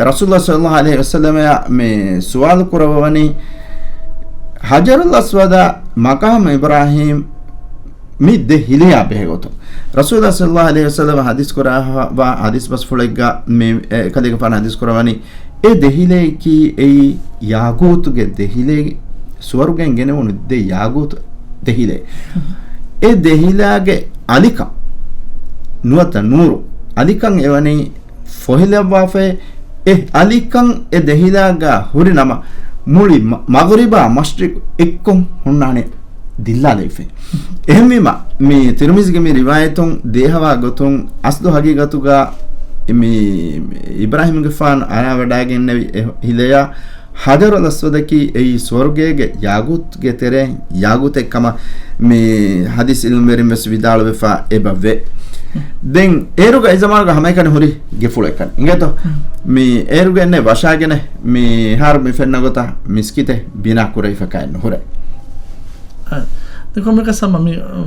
ރަސޫލުﷲ ޞައްލަﷲ ޢަލައިހި ވަސައްލަމައަށް މި ސުވާލު ކުރައްވަވަނީ، ޙަޖަރުލް އަސްވަދާ މަޤާމު އިބްރާހީމް މި ދެ ހިލަޔާ ބެހޭ ގޮތުން. ރަސޫލާ ޞައްލަﷲ ޢަލައިހި ވަސައްލަމަ ޙަދީޘް ކުރައްވާ ޙަދީޘް ބަސްފުޅެއްގަ މި އެކަލޭގެފާނު ޙަދީޘް ކުރައްވަނީ، އެ ދެ ހިލަޔަކީ އެއީ ޔާގޫތުގެ ދެ ހިލައިގެ ސުވަރުގެން ގެނެވުނު ދެ ޔާގޫތު ދެ ހިލައެއް. އެ ދެ ހިލާގެ އަލިކަން ނުވަތަ ނޫރު އަލިކަން އެވަނީ ފޮހެލައްވާފައި، އެ އަލިކަން އެ ދެ ހިލާގަ ހުރި ނަމަ، މުޅި މަ-، މަޣްރިބާ މަޝްރިޤު އެއްކޮށް ހުންނާނެ ދިއްލާލައިފައި. އެހެންވީމަ، މި ތިރުމިޒީގެ މި ރިވާޔަތުން ދޭހަވާ ގޮތުން، އަސްލު ޙަޤީޤަތުގަ މި އިބްރާހީމްގެފާނު އަރާވަޑައިގެންނެވި އެ ހިލަޔާ ޙަޖަރުލް އަސްވަދަކީ އެއީ ސުވަރުގޭގެ ޔާގޫތުގެ ތެރެއިން ޔާގޫތެއް ކަމަށް މި ޙަދީޘް ޢިލްމުވެރިން ވެސް ވިދާޅުވެފަ އެބަ ވޭ. ދެން އޭރުގަ އެ ޒަމާނުގަ ހަމައެކަނި ހުރި ގެފުޅެއްކަން އިނގޭތޯ؟ މި އޭރުގަ އެންނެ ވަށާގެނެ މިހާރު މި ފެންނަ ގޮތަށް މިސްކިތެއް ބިނާ ކުރެވިފަކައެއް ނުހުރޭ. އަ، އެކަމަކަށް ސަމަ މި، އު،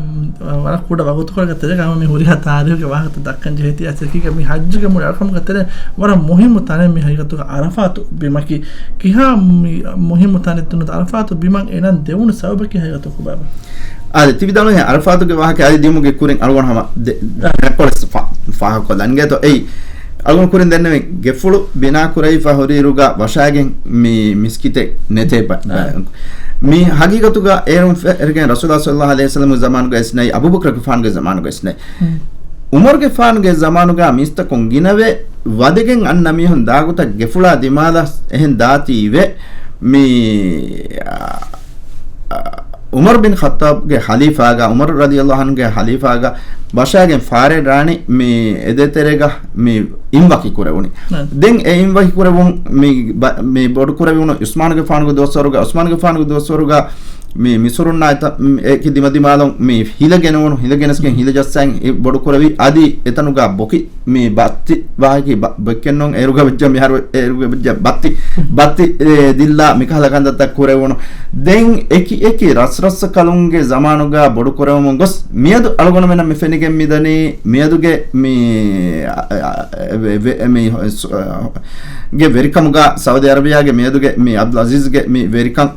ވަރަށް ކުޑަ ވަގުތުކޮޅަކަށް ތެރޭގަ ހަމަ މި ހުރިހާ ތާރީހުގެ ވާހަކަތައް ދައްކަން ޖެހޭތީ އަސަކީގަ މި ހައްޖުގެ މުޅި އަޅުކަމުގެ ތެރޭ ވަރަށް މުހިއްމު ތަނެއް މި ހަގީގަތުގަ އަރަފާތު ބިމަކީ. ކިހާ މި މުހިއްމު ތަނެއް ތުނުދ އަރަފާތު ބިމަށް އެނަން ދެވުނު ސަބަބަކީ ހަގީގަތު ކޮބާބަ؟ އާދެ، ތި ވިދާޅުވި އަރަފާތުގެ ވާހަކަ އަދި ދިޔުމުގެ ކުރިން އަޅުގަނޑު ހަމަ ދެ-، އަ. ރަނގަޅަށް ފާ-، ފާހަގަކޮށްލަން. އިނގޭތޯ އެއީ އަޅުގަނޑު ކުރިން ދެންނެވި ގެފުޅު ބިނާ ކުރެވިފަ ހުރިއިރުގަ ވަށާގެން މި މިސްކިތެއް ނެތޭ ބަ-، އަ. ބަ-، މި ހަގީގަތުގަ އޭރުން ފެ-، ފެށިގެން ރަސޫލާ ޞައްލައްލާހު ޢަލައިހި ވަސައްލަމްގެ ޒަމާނުގައި ވެސް ނެތް، އަބޫބަކުރުގެފާނުގެ ޒަމާނުގައި ވެސް ނެތް. ހުން. ޢުމަރުގެފާނުގެ ޒަމާނުގަ މީސްތަކުން ގިނަވެ ވަދެގެން އަންނަ މީހުން ދާގޮތަށް ގެފުޅާ ދިމާލަށް އެހެން ދާތީވެ މި، އަ، އަ، ޢުމަރު ބިން ޚައްޠާބްގެ ޚަލީފާގަ، ޢުމަރު ރަޟިޔައްލާހު ޢަންހުގެ ޚަލީފާގަ ވަށާގެން ފާރެއް ރާނީ މި އެދޭތެރޭގަ މި އިންވަކި ކުރެވުނީ. ނަ. ދެން އެ އިންވަކި ކުރެވުން މި ބަ-، މި ބޮޑު ކުރެވުނު ޢުސްމާނުގެފާނުގެ ދުވަސްވަރުގަ، ޢުސްމާނުގެފާނުގެ ދުވަސްވަރުގަ މި މިސުރުންނާ އެތަ-، މި އެކި ދިމަދިމާލުން މި ހިލަ ގެނެވުނު، ހިލަ ގެނެސްގެން ހިލަ ޖައްސަން އެ ބޮޑު ކުރެވި އަދި އެތަނުގަ ބޮކި މި ބައްތި ވާހަކަ ބަ-، ބޮއްކެއްނު އޭރުގަ ވެއްޖެ މިހާރު އޭރުގަ ވެއްޖެ ބައްތި، ބައްތި، އެ، ދިއްލާ މިކަހަލަ ކަންތައްތައް ކުރެވުނު. ދެން އެކި އެކި ރަސްރަސްކަލުންގެ ޒަމާނުގަ ބޮޑު ކުރެވުމުން ގޮސް މިއަދު އަޅުގަނޑުމެންނަށް މި ފެނިގެން މިދަނީ މިއަދުގެ މި، އަ، އަ، އަ، ވެ-، ވެ-، މި، އ، ގެ ވެރިކަމުގަ ސައުދީ އަރަބިޔާގެ މިއަދުގެ މި އަބްދުލް އަޒީޒްގެ މި ވެރިކަން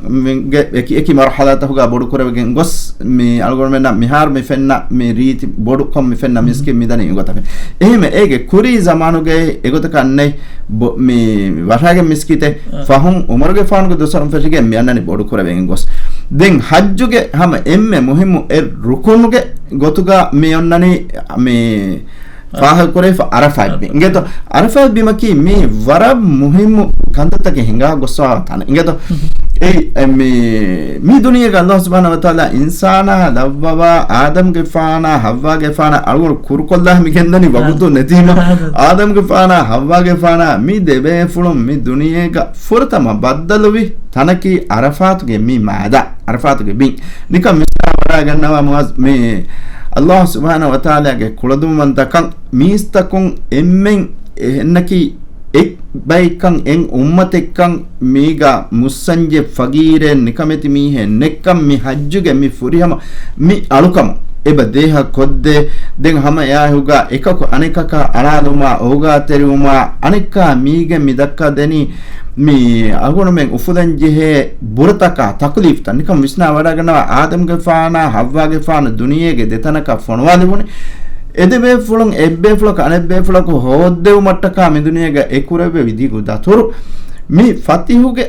ގެ އެކި އެކި މަރުޙަލާތަކުގަ ބޮޑު ކުރެވިގެން ގޮސް މި އަޅުގަނޑުމެންނަށް މިހާރު މި ފެންނަ މި ރީތި ބޮޑުކޮށް މި ފެންނަ މިސްކިތް މިދަނީ އެގޮތަށް. އެހެންވެ އޭގެ ކުރީ ޒަމާނުގައި އެގޮތަކަށް ނެތް ބޮ-، މި ވަށާގެން މިސްކިތެއް އަ. ފަހުން ޢުމަރުގެފާނުގެ ދުވަސްވަރުން ފެށިގެން މި އަންނަނީ ބޮޑު ކުރެވިގެން ގޮސް. ދެން ޙައްޖުގެ ހަމަ އެންމެ މުހިއްމު އެއް ރުކުނުގެ ގޮތުގަ މި އޮންނަނީ މި ފާހަގަކުރެވިފަ ޢަރަފާތް ބިން. އިނގޭތޯ، ޢަރަފާތް ބިމަކީ މީ ވަރަށް މުހިއްމު ކަންތައްތަކެއް ހިނގާ ގޮސްފަވާ ތަނެއް. އިނގޭތޯ، އެއީ، އެ، މީ، މީ ދުނިޔޭގަ ﷲ ސުބްޙާނަހޫ ވަތަޢާލާ އިންސާނާ ލައްވަވާ، އާދަމްގެފާނާ ޙައްވާގެފާނާ އަޅުގަނޑު ކުރުކޮށްލާ މި ގެންދަނީ ވަގުތު ނެތީމަ، އާދަމްގެފާނާ ޙައްވާގެފާނާ މި ދެބޭފުޅުން މި ދުނިޔޭގަ ފުރަތަމަ ބައްދަލުވި ތަނަކީ ޢަރަފާތުގެ މި މައިދާން، ޢަރަފާތުގެ ބިން. ނިކަން ވިސްނާ ވަޑާގަންނަވާ މުޢާޛް، މި ﷲ ސުބްޙާނަހޫ ވަތަޢާލާގެ ކުޅަދުންވަންތަކަން މީސްތަކުން އެންމެން އެހެންނަކީ އެއް ބައެއްކަން، އެއް އުއްމަތެއްކަން، މީގަ މުއްސަންޖެއް، ފަގީރެއް، ނިކަމެތި މީހެއް ނެއްކަން، މި ޙައްޖުގެ މި ފުރިހަމަ މި އަޅުކަމު އެބަ ދޭހަ ކޮށްދޭ. ދެން ހަމަ އެއާހުގަ އެކަކު އަނެކަކާ އަޅާލުމާ، އޯގާތެރިވުމާ، އަނެއްކާ މީގެ މި ދައްކާ ދެނީ މި އަޅުގަނޑުމެން އުފުލަން ޖެހޭ ބުރަތަކާ ތަކުލީފްތައް. ނިކަން ވިސްނާ ވަޑާގަންނަވާ، އާދަމްގެފާނާ ޙައްވާގެފާނު ދުނިޔޭގެ ދެތަނަކަށް ފޮނުވާލެވުނީ. އެ ދެބޭފުޅުން އެއްބޭފުޅަކު އަނެއްބޭފުޅަކު ހޯއްދެވުމަށްޓަކާ މި ދުނިޔޭގަ އެ ކުރެއްވެވި ދިގު ދަތުރު، މި ފަތިހުގެ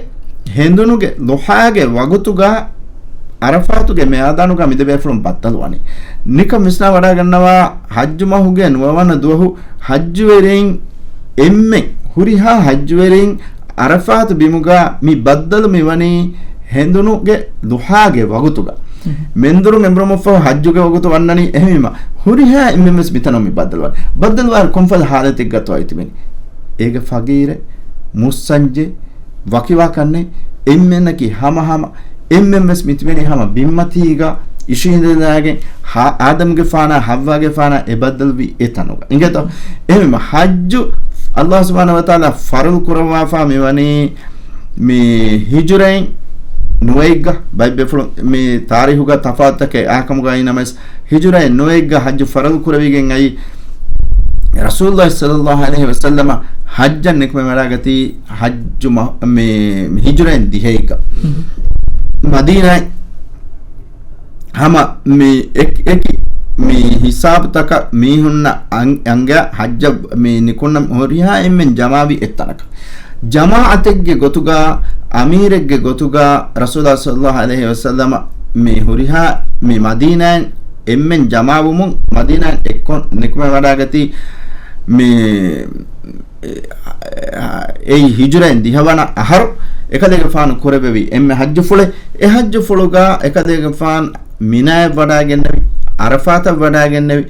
ހެނދުނުގެ ޟުޙާގެ ވަގުތުގަ ޢަރަފާތުގެ މައިދާނުގަ މި ދެބޭފުޅުން ބައްދަލުވަނީ. ނިކަން ވިސްނާ ވަޑާގަންނަވާ، ޙައްޖު މަހުގެ ނުވަވަނަ ދުވަހު ޙައްޖުވެރިން އެންމެން، ހުރިހާ ޙައްޖުވެރިން ޢަރަފާތު ބިމުގަ މި ބައްދަލު މިވަނީ ހެނދުނުގެ ޟުޙާގެ ވަގުތުގަ. މެންދުރުން އެނބުރުމަށްފަހު ޙައްޖުގެ ވަގުތު ވަންނަނީ. އެހެންވީމަ، ހުރިހާ އެންމެން ވެސް މިތަނުން މި ބައްދަލުވާނެ. ބައްދަލުވާއިރު ކޮންފަދަ ޙާލަތެއްގަތޯ ތިބެނީ؟ އޭގެ ފަގީރެއް، މުއްސަންޖެއް، ވަކިވާކަންނެއް، އެންމެންނަކީ ހަމަހަމަ، އެންމެން ވެސް މިތިބެނީ ހަމަ ބިންމަތީގަ އިށީނދެލާގެން، ހާ-، އާދަމްގެފާނާ ޙައްވާގެފާނާ އެބައްދަލުވި އެތަނުގަ. އިނގޭތޯ؟ އެހެންވީމަ ޙައްޖު ﷲ ސުބްޙާނަހޫ ވަތަޢާލާ ފަރުޟު ކުރައްވާފާ މިވަނީ މި ހިޖުރައިން ނުވައެއްގަ. ބައެއް ބޭފުޅުން މި ތާރީޚުގަ ތަފާތުތަކެއް އާކަމުގައި ނަމަވެސް، ހިޖުރައިން ނުވައެއްގަ ޙައްޖު ފަރުޟު ކުރެވިގެން އައީ. ރަސޫލުﷲ ޞައްލަﷲ ޢަލައިހި ވަސައްލަމަ ޙައްޖަށް ނިކުމެވަޑައިގަތީ ޙައްޖު މަ-، މި، މި ހިޖުރައިން ދިހައެއްގަ. މަދީނާއިން ހަމަ މި އެކި، އެކި މި ހިސާބުތަކަށް މީހުންނަށް އަން-، އަންގަ ޙައްޖަށް މި ނިކުންނަ ހުރިހާ އެންމެން ޖަމާވި އެއްތަނަކަށް. ޖަމާޢަތެއްގެ ގޮތުގަ، އަމީރެއްގެ ގޮތުގަ ރަސޫލާ ޞައްލަﷲ ޢަލައިހި ވަސައްލަމަ މި ހުރިހާ މި މަދީނާއިން އެންމެން ޖަމާވުމުން މަދީނާއިން އެއްކޮށް ނިކުމެވަޑައިގަތީ މި އެއީ ހިޖުރައިން ދިހަވަނަ އަހަރު އެކަލޭގެފާނު ކުރެއްވެވި އެންމެ ޙައްޖުފުޅެއް. އެ ޙައްޖުފުޅުގަ އެކަލޭގެފާނު މިނާއަށް ވަޑައިގެންނެވި، ޢަރަފާތަށް ވަޑައިގެންނެވި،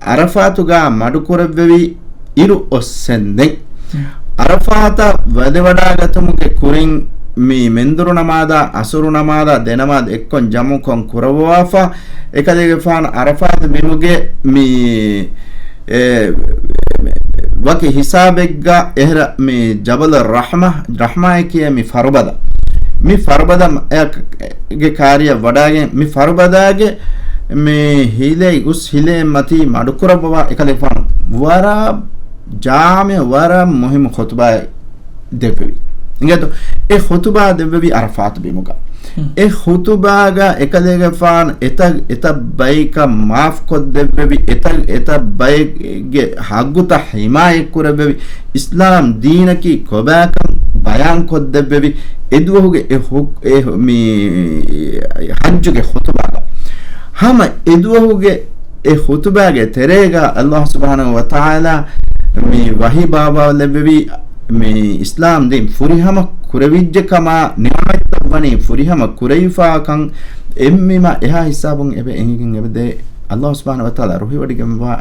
ޢަރަފާތުގަ މަޑުކުރެއްވެވި އިރު އޮއްސެންދެން، ޢަރަފާތަށް ވަދެވަޑައިގަތުމުގެ ކުރިން މި މެންދުރު ނަމާދާ، ޢަޞުރު ނަމާދާ، ދެ ނަމާދު އެއްކޮށް ޖަމުކޮށް ކުރައްވާފަ، އެކަލޭގެފާނު ޢަރަފާތު ބިމުގެ މި އެ، ވަކި ހިސާބެއްގަ އެހެރަ މި ޖަބަލު ރަޙްމާ، ރަޙްމާއޭ ކިޔޭ މި ފަރުބަދަ. މި ފަރުބަދަ ގެ ކާރިއަށް ވަޑާގެން، މި ފަރުބަދާގެ މި ހިލޭ، އުސް ހިލޭ މަތީ މަޑުކުރައްވަވާ އެކަލޭގެފާނު ވަރަށް ޖާމިޢު، ވަރަށް މުހިއްމު ޚުތުބާއެއް ދެއްވެވި. އިނގޭތޯ؟ އެ ޚުތުބާ ދެއްވެވި ޢަރަފާތު ބިމުގަ. ހުން. އެ ޚުތުބާގަ އެކަލޭގެފާނު އެތައް، އެތައް ބަޔަކަށް މާފް ކޮށްދެއްވެވި، އެތައް، އެތައް ބައެއްގެ ޙައްޤުތައް ޙިމާޔަތް ކުރެއްވެވި، އިސްލާމް ދީނަކީ ކޮބާކަން ބަޔާން ކޮށްދެއްވެވި، އެ ދުވަހުގެ އެ ހު-، އެ މި ޙައްޖުގެ ޚުތުބާގަ. ހަމަ އެ ދުވަހުގެ އެ ޚުތުބާގެ ތެރޭގަ ﷲ ސުބްޙާނަހޫ ވަތަޢާލާ މި ވަޙީ ބާވާލެއްވެވި، މި އިސްލާމް ދީން ފުރިހަމަ ކުރެވިއްޖެ ކަމާ، ނިޢުމަތްތައް ވަނީ ފުރިހަމަ ކުރެވިފާކަން އެންމެ އެހާ ހިސާބުން އެބަ އެނގިގެން އެބަދޭ ﷲ ސުބްޙާނަހޫ ވަތަޢާލާ ރުހިވޮޑިގެންވާ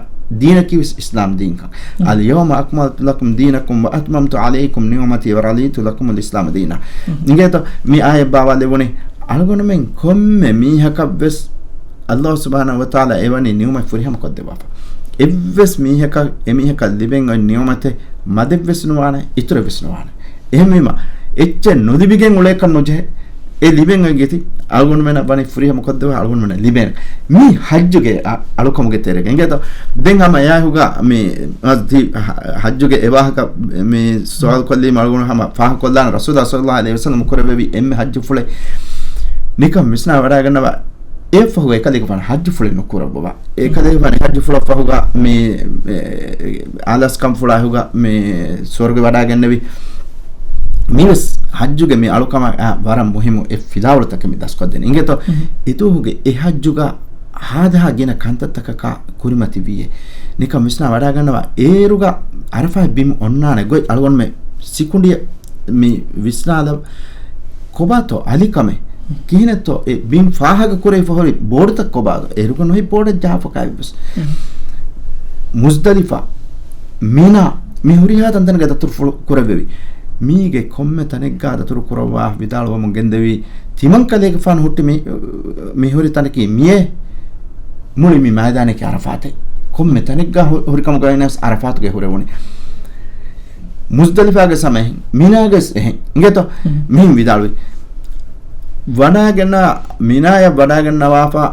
ދީނަކީ ވެސް އިސްލާމް ދީންކަން. ހުން. اليوم أكملت لكم دينكم وأتممت عليكم نعمتي ورضيت لكم الإسلام دينا. ހުން. އިނގޭތޯ؟ މި އާޔަތް ބާވާލެވުނީ އަޅުގަނޑުމެން ކޮންމެ މީހަކަށް ވެސް ﷲ ސުބްޙާނަހޫ ވަތަޢާލާ އެވަނީ ނިޢުމަތް ފުރިހަމަ ކޮށްދެއްވާފަ. އެއްވެސް މީހަކަށް، އެމީހަކަށް ލިބެން އޮތް ނިޢުމަތެއް މަދެއްވެސް ނުވާނެ، އިތުރެއްވެސް ނުވާނެ. އެހެންވީމަ، އެއްޗެއް ނުލިބިގެން އުޅޭކަށް ނުޖެހޭ. އެ ލިބެން އޮތް ގެތި އަޅުގަނޑުމެނަށް ވަނީ ފުރިހަމަ ކޮށްދެއްވާ، އަޅުގަނޑުމެނަށް ލިބޭނެ. މި ޙައްޖުގެ އަ-، އަޅުކަމުގެ ތެރޭގަ. އިނގޭތޯ؟ ދެން ހަމަ އެއާއެކުގަ މި އަ-، ދި-، ޙަ-، ޙައްޖުގެ އެވާހަކަ މި ސުވާލު ކޮށްލީމަ އަޅުގަނޑު ހަމަ ފާހަގަކޮށްލާނަ، ރަސޫލާ ޞައްލައްލާހު ޢަލައިހި ވަސައްލަމަ ކުރެއްވެވި އެންމެ ޙައްޖު ފުޅެއް ނިކަން ވިސްނާ ވަޑާގަންނަވާ. އެއަށްފަހުގަ އެކަލޭގެފާނު ޙައްޖު ފުޅެއް ނުކުރައްވަވާ. އެކަލޭގެފާނު ޙައްޖު ފުޅަށްފަހުގަ މި، އެ، އާލާސްކަންފުޅާއެކުގަ މި ސުވަރުގެ ވަޑާގެންނެވި. މިވެސް ޙައްޖުގެ މި އަޅުކަމާ ވަރަށް މުހިއްމު އެއް ފިލާވަޅުތަކެއް މި ދަސްކޮށްދޭނެ. އިނގޭތޯ؟ މުހު. އިތުރުގެ އެ ޙައްޖުގަ ހާދަހާ ގިނަ ކަންތައްތަކަކާ ކުރިމަތިވީއޭ. ނިކަން ވިސްނާ ވަޑާގަންނަވާ. އޭރުގަ ޢަރަފާތް ބިމު އޮންނާނެ ގޮތް އަޅުގަނޑުމެ ސިކުނޑިއަށް މި ވިސްނާލަ ކޮބާތޯ އަލިކަމެއް؟ ކިހިނެއްތޯ އެ ބިން ފާހަގަ ކުރެވިފަ ހުރި ބޯޑުތައް ކޮބާތޯ؟ އޭރުގަ ނުހި ބޯޑެއް ޖަހާފަ ކާވެސް. މުޒްދަލިފާ، މިނާ، މި ހުރިހާ ތަންތަނެއްގަ ދަތުރުފުޅު ކުރެއްވެވި. މީގެ ކޮންމެ ތަނެއްގަ ދަތުރު ކުރައްވާ ވިދާޅުވަމުން ގެންދެވީ، ތިމަން ކަލޭގެފާނު ހުއްޓި މި، މި ހުރި ތަނަކީ މިއޭ. މުޅި މި މައިދާނަކީ ޢަރަފާތެއް. ކޮންމެ ތަނެއްގަ ހު-، ހުރިކަމުގައި ވެސް ޢަރަފާތުގައި ހުރެވުނީ. މުޒްދަލިފާގެ ސަމައިން، މިނާގެ އެހެން. އިނގޭތޯ؟ މުހު. މިހެން ވިދާޅުވި. ވަޑާގެންނަ، މިނާޔަށް ވަޑާގެންނަވާފަ،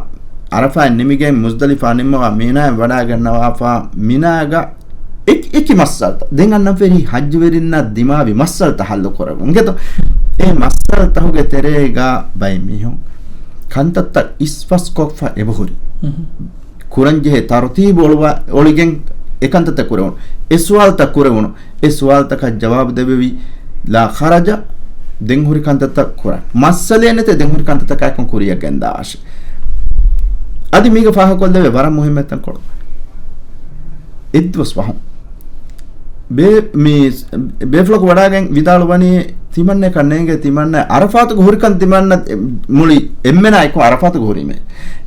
ޢަރަފާތް ނިމިގެން މުޒްދަލިފާ ނިންމަވާ މިނާޔަށް ވަޑާގެންނަވާފަ، މިނާގަ އެކި، އެކި މައްސަލަތައް. ދެން އަންނަން ފެރި ޙައްޖުވެރިންނަށް ދިމާވި މައްސަލަތައް ޙައްލު ކުރެވުން. އިނގޭތޯ؟ އެ މައްސަލަތަކުގެ ތެރޭގަ ބައެއް މީހުން ކަންތައްތައް އިސްފަސްކޮށްފަ އެބަހުރި. ކުރަންޖެހޭ ތަރުތީބު އޮޅުވާ، އޮޅިގެން އެކަންތައްތައް ކުރެވުނު. އެ ސުވާލުތައް ކުރެވުނު. އެ ސުވާލުތަކަށް ޖަވާބު ދެއްވެވި، ލާ ޚަރަޖަ، ދެން ހުރި ކަންތައްތައް ކުރާ. މައްސަލައެއް ނެތޭ ދެން ހުރި ކަންތައްތަކާއެކު ކުރިއަށް ގެންދާށޭ. އަދި މީގަ ފާހަގަކޮށްލެވޭ ވަރަށް މުހިއްމު ތަންކޮޅު. އެއްދުވަސް ފަހުން ބޭ-، މި ބޭފުޅަކު ވަޑާގެން ވިދާޅުވަނީ، ތިމަންނައަކަށް ނޭނގޭ، ތިމަންނަ ޢަރަފާތުގަ ހުރިކަން ތިމަންނަ މުޅި އެންމެނާ އެއްކޮށް ޢަރަފާތުގަ ހުރީމޭ.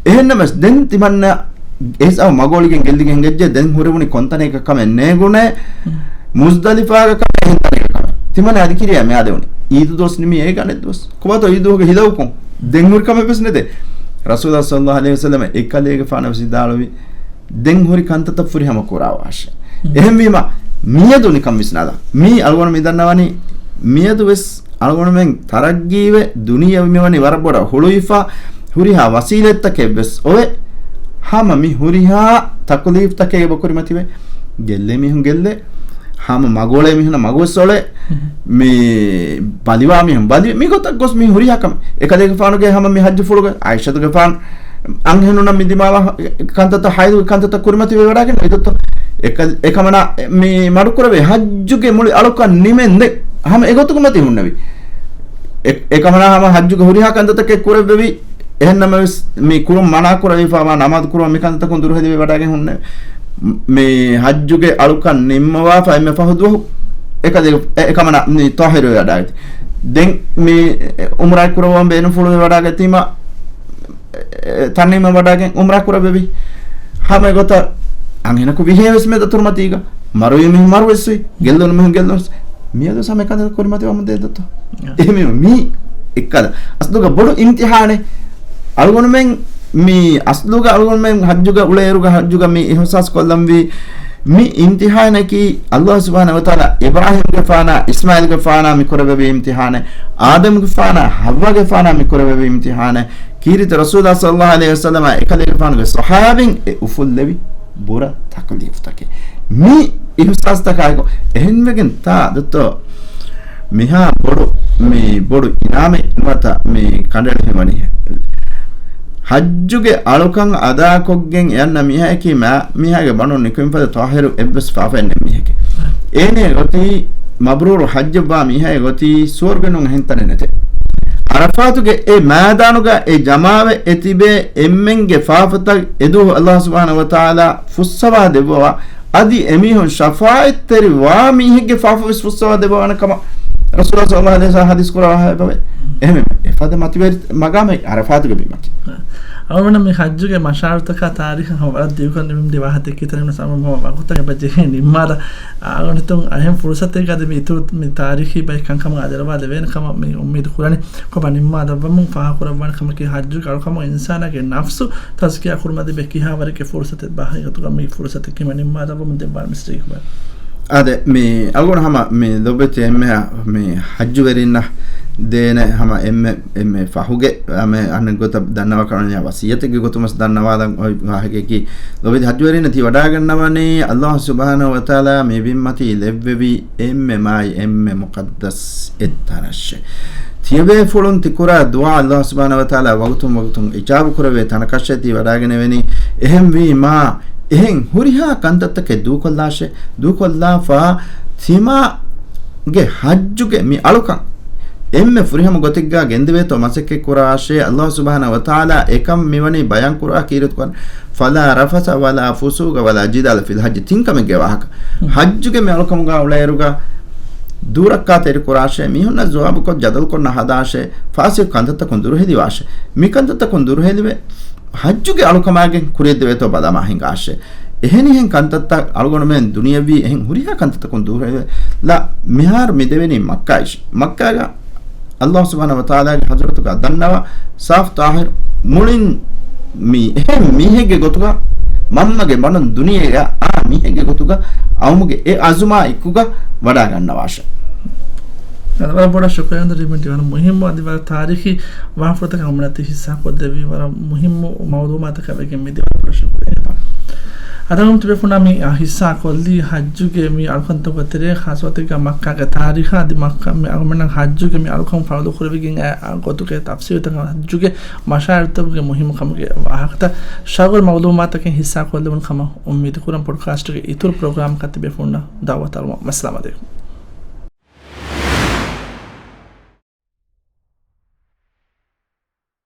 އެހެންނަމަވެސް ދެން ތިމަންނަ އެހިސާބު މަގޯޅިގެން ގެއްލިގެން ހިނގައްޖެ، ދެން ހުރެވުނީ ކޮންތަނެއްގަ ކަމެއް ނޭނގުނޭ، މުޒްދަލިފާގަ ކަމެއް އެހެން ތަނެއްގަ ކަމެއް. ތިމަންނަ އަދި ކިރިޔާ މިއާދެވުނީ. އީދު ދުވަސް ނިމި އޭގަ އަނެއް ދުވަސް. ކޮބާތޯ އީދުގެ ހިލައުކުން؟ ދެން ހުރި ކަމެއް ވެސް ނެތޭ. ރަސޫލާ ޞައްލައްލާހު ޢަލައިހި ވަސައްލަމަ އެކަލޭގެފާނަށް ވެސް ވިދާޅުވި، ދެން ހުރި ކަންތައްތައް ފުރިހަމަ ކުރާށޭ. އެހެންވީމަ، މިއަދު ނިކަން ވިސްނާލާ. މީ އަޅުގަނޑު މި ދަންނަވަނީ، މިއަދު ވެސް އަޅުގަނޑުމެން ތަރައްގީވެ، ދުނިޔެ މިވަނީ ވަރަށް ބޮޑަށް ހުޅުވިފަ، ހުރިހާ ވަސީލަތްތަކެއް ވެސް އޮވެ، ހަމަ މި ހުރިހާ ތަކުލީފްތަކެއް އެބަ ކުރިމަތިވެ، ގެއްލޭ މީހުން ގެއްލޭ، ހަމަ މަގުއޮޅޭ މީހުންނަށް މަގުވެސް އޮޅޭ، މި ބަލިވާ މީހުން ބަލި، މި ގޮތަށް ގޮސް މި ހުރިހާ ކަމެއް. އެކަލޭގެފާނުގެ ހަމަ މި ޙައްޖު ފުޅުގަ ޢާއިޝަތުގެފާނު އަންހެނުންނަށް މި ދިމާވާ ކަންތައްތައް، ޙައިޟުގެ ކަންތައްތައް ކުރިމަތިވެ ވަޑާގެން އިދަތު އެކަ-، އެކަމަނާ މި މަޑުކުރެވޭ ޙައްޖުގެ މުޅި އަޅުކަން ނިމެންދެން ހަމަ އެގޮތުގަ މަތި ހުންނެވި. އެ-، އެކަމަނާ ހަމަ ޙައްޖުގެ ހުރިހާ ކަންތައްތަކެއް ކުރެއްވެވި. އެހެންނަމަވެސް މި ކުރުން މަނާ ކުރެވިފަވާ ނަމާދު ކުރުވާ މި ކަންތައްތަކުން ދުރުހެލިވެ ވަޑާގެން ހުންނެވި. މި ޙައްޖުގެ އަޅުކަން ނިންމަވާފަ އެންމެ ފަހު ދުވަހު އެކަލޭ-، އެ-، އެކަމަނާ މި ޠާހިރުވެ ވަޑާގަތީ. ދެން މި އުމްރާ ކުރައްވަން ބޭނުންފުޅުވެ ވަޑާގަތީމަ، އެ، ތަންޢީމަށް ވަޑާގެން އުމްރާ ކުރެއްވެވި. ހަމަ އެގޮތަށް އަންހެނަކު ވިހޭ ވެސް މެ ދަތުރުމަތީގަ، މަރުވި މީހުން މަރު ވެސް ވި، ގެއްލުނު މީހުން ގެއްލުނު ވެސް. މިއަދު ހަމަ އެކަންތައް ކުރިމަތިވަމުން ދޭ ދަތު. އެހެންވީމަ މީ އެއްކަލަ. އަސްލުގަ ބޮޑު އިމްތިޙާނެއް. އަޅުގަނޑުމެން މި އަސްލުގަ އަޅުގަނޑުމެން ޙައްޖުގަ އުޅޭއިރުގަ ޙައްޖުގަ މި އިޙްސާސް ކޮށްލަންވީ މި އިމްތިހާނަކީ ﷲ ސުބްޙާނަހޫ ވަތަޢާލާ އިބްރާހީމްގެފާނާ، އިސްމާޢީލްގެފާނާ މި ކުރެއްވެވި އިމްތިހާނެއް، އާދަމްގެފާނާ، ޙައްވާގެފާނާ މި ކުރެއްވެވި އިމްތިހާނެއް، ކީރިތި ރަސޫލާ ޞައްލައްލާހު ޢަލައިހި ވަސައްލަމާ އެކަލޭގެފާނުގެ ޞަޙާބީން އެ އުފުއްލެވި ބުރަ ތަކުލީފުތަކެއް. މި އިޙްސާސްތަކާއެކު އެހެންވެގެން ތާ ދޮތޯ މިހާ ބޮޑު، މި ބޮޑު އިނާމެއް ނުވަތަ މި ކަނޑައެޅިފައިވަނީ. ޙައްޖުގެ އަޅުކަން އަދާކޮށްގެން އެ އަންނަ މީހަކީ މާ، މީހާގެ ބަނޑުން ނިކުމެފަދަ ޠާހިރު އެއްވެސް ފާފައެއް ނެތް މީހެކޭ. އޭނަ ގޮތީ މަބްރޫރު ޙައްޖަށްވާ މީހާގެ ގޮތީ ސުވަރުގެ ނޫން އެހެން ތަނެއް ނެތޭ. ޢަރަފާތުގެ އެ މައިދާނުގަ އެ ޖަމާވެ އެ ތިބޭ އެންމެންގެ ފާފަތައް އެދުވަހު ﷲ ސުބްޙާނަހޫ ވަތަޢާލާ ފުއްސަވާ ދެއްވަވާ، އަދި އެމީހުން ޝަފާޢަތްތެރިވާ މީހެއްގެ ފާފަވެސް ފުއްސަވާ ދެއްވަވާނެ ކަމަށް ރަސޫލާ ޞައްލައްލާހު ޢަލައިހި ވަސައްލަމަ ޙަދީޘް ކުރައްވާފައިވޭ. އެހެންވެ، އެފަދަ މަތިވެރި މަގާމެއް ޢަރަފާތުގެ ބިމަކީ. އަޅުގަނޑަށް މި ޙައްޖުގެ މަޝާޢިރުތަކާ ތާރީޚަށް ވަރަށް ދިގުކޮށް ނިމުން ދިވާހަ ދެއްކިތަނެއް ނަމަ ވަގުތަށް އެބަ ޖެހޭ ނިންމާލަ. އަޅުގަނޑު އަހެން ފުރުސަތެއްގަ އަދި މި އިތުރު މި ތާރީޚީ ބައެއް ކަންކަމަށް އަދި އަރަވާލެވޭނެ ކަމަށް މި އުއްމީދު ކުރަނީ. ކޮބާ ނިންމާލައްވަމުން ފާހަގަކުރައްވާނެ ކަމަކީ ޙައްޖުގެ އަޅުކަމުން އިންސާނާގެ ނަފްސު ތަޒްކިޔާ ކުރުމަށް ދެބޭ ކިހާވަރެއްގެ ފުރުސަތެއް ބާ ހަގީގަތުގަ މި ފުރުސަތަކީ މި ނިންމާލައްވަމުން ދެއްވާނެ މެސެޖެއް ކޮބާ؟ އާދެ، މި އަޅުގަނޑު ހަމަ މި ލޯބިވެތި އެންމެހާ މި ޙައްޖުވެރިންނަށް ދޭނެ ހަމަ އެންމެ، އެންމެ ފަހުގެ އަނެއް ގޮތަށް ދަންނަވާ ކަމަށް ވަސިއްޔަތެއްގެ ގޮތުން ވެސް ދަންނަވާލަން އޮތް ވާހަކައަކީ، ލޯބިވެތި ޙައްޖުވެރިންނަށް ތި ވަޑައިގަންނަވަނީ ﷲ ސުބްޙާނަހޫ ވަތަޢާލާ މި ބިންމަތީ ލެއްވެވި އެންމެ މާތް އެންމެ މުޤައްދަސް އެއް ތަނަށޭ. ތިޔަބޭފުޅުން ތި ކުރާ ދުޢާ ﷲ ސުބްޙާނަހޫ ވަތަޢާލާ ވަގުތުން ވަގުތުން އިޖާބަ ކުރެވޭ ތަނަކަށޭ ތި ވަޑައިގެނެވެނީ. އެހެންވީމާ، އެހެން ހުރިހާ ކަންތައްތަކެއް ދޫކޮށްލާށޭ، ދޫކޮށްލާފަ ތިމާގެ ޙައްޖުގެ މި އަޅުކަން އެންމެ ފުރިހަމަ ގޮތެއްގަ ގެންދެވޭތޯ މަސައްކަތް ކުރާށޭ. ﷲ ސުބްޙާނަހޫ ވަތަޢާލާ އެކަން މިވަނީ ބަޔާން ކުރާ ކީރިތި ޤުރްއާން، فلا رفث ولا فسوق ولا جدال في الحج، ތިން ކަމެއްގެ ވާހަކަ. ޙައްޖުގެ މި އަޅުކަމުގަ އުޅޭއިރުގަ ދޫ ރައްކާތެރި ކުރާށޭ، މީހުންނަށް ޒުވާބުކޮށް ޖަދަލުކޮށް ނަހަދާށޭ، ފާސިޤު ކަންތައްތަކުން ދުރުހެލިވާށޭ. މި ކަންތައްތަކުން ދުރުހެލިވެ، ޙައްޖުގެ އަޅުކަމާގެން ކުރިއަށްދެވޭތޯ ބަލާމާ ހިނގާށޭ. އެހެނިހެން ކަންތައްތައް އަޅުގަނޑުމެން ދުނިޔަވީ އެހެން ހުރިހާ ކަންތައްތަކުން ދުރުހެލިވެ، ލާ މިހާރު މި ދެވެނީ މައްކާއިށް. މައްކާގަ ﷲ ސުބްޙާނަހޫ ވަތަޢާލާގެ ޙަޟްރަތުގަ ދަންނަވާ ސާފު ޠާހިރު މުޅިން މި އެހެން މީހެއްގެ ގޮތުގަ، މަންމަގެ ބަނޑުން ދުނިޔެއަށް އާ މީހެއްގެ ގޮތުގަ އައުމުގެ އެ ޢަޒުމާ އެކުގަ ވަޑައިގަންނަވާށޭ. ވަރަށް ބޮޑަށް ޝުކުރިއްޔާ ރިމިންޓި، ވަރަށް މުހިއްމު އަދި ވަރަށް ތާރީޚީ ވާހަކަފުޅުތަކެއް އަޅުގަނޑަށް ތި ޙިއްޞާ ކޮށްދެއްވީ. ވަރަށް މުހިއްމު މަޢުލޫމާތަކާ ވެގެން މިދިޔަ ވަރަށް ބޮޑަށް ޝުކުރިއްޔާ. އަދި އަޅުގަނޑު ތިބޭފުޅުންނާ މި ޙިއްޞާ ކޮށްލީ ޙައްޖުގެ މި އަޅުކަންތަކުގެ ތެރޭ، ޚާއްޞަ ގޮތެއްގަ މައްކާގެ ތާރީޚާ އަދި މައްކާ މި އަޅުގަނޑުމެންނަށް ޙައްޖުގެ މި އަޅުކަން ފަރުޟު ކުރެވިގެން އައި ގޮތުގެ ތަފްޞީލުތަކަށް، ޙައްޖުގެ މަޝާޢިރުތަކުގެ މުހިއްމުކަމުގެ ވާހަކަތައް ޝަރުގޮޅި މަޢުލޫމާތަކެއް ޙިއްޞާ ކޮށްލެވުނު ކަމަށް އުއްމީދު ކުރަން. ޕޮޑްކާސްޓްގެ އިތުރު ޕްރޮގްރާމަކަށް ތިބޭފުޅުންނަށް ދަޢުވަތު އަރުވަން. އައްސަލާމު ޢަލައިކުމް.